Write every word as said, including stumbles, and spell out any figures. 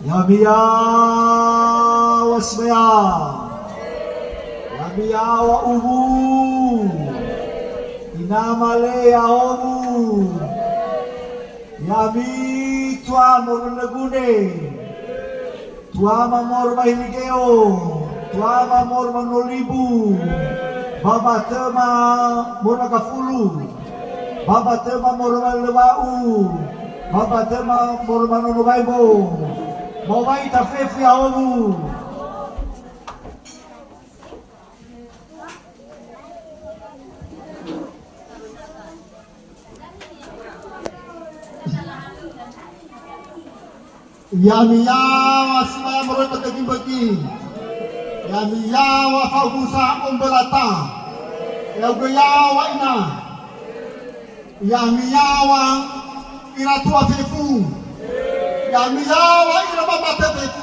Ya'ami yaw̃a si maya. Ya'ami yaw̃a uwu. Ina male ya'owu. Ya'ami tuama moroi ba Gune. Tuama moroi ba Hiligeo. Tuama moroi ba Nolibu. Ba ba töma moroi ba Gafulu. Ba ba töma moroi ba Lewa'u. Ba ba töma moroi ba Nono Waembo. Mawai tafefu ya'owu. Ya'ami yaw̃a si maya moroi ba dögi mbögi. Ya'ami yaw̃a fa'ubusa ombölata. Ya'ugö yaw̃a ina. Ya'ami yaw̃a ira tua fefu. Ya'ami yaw̃a ira ba mate fefu.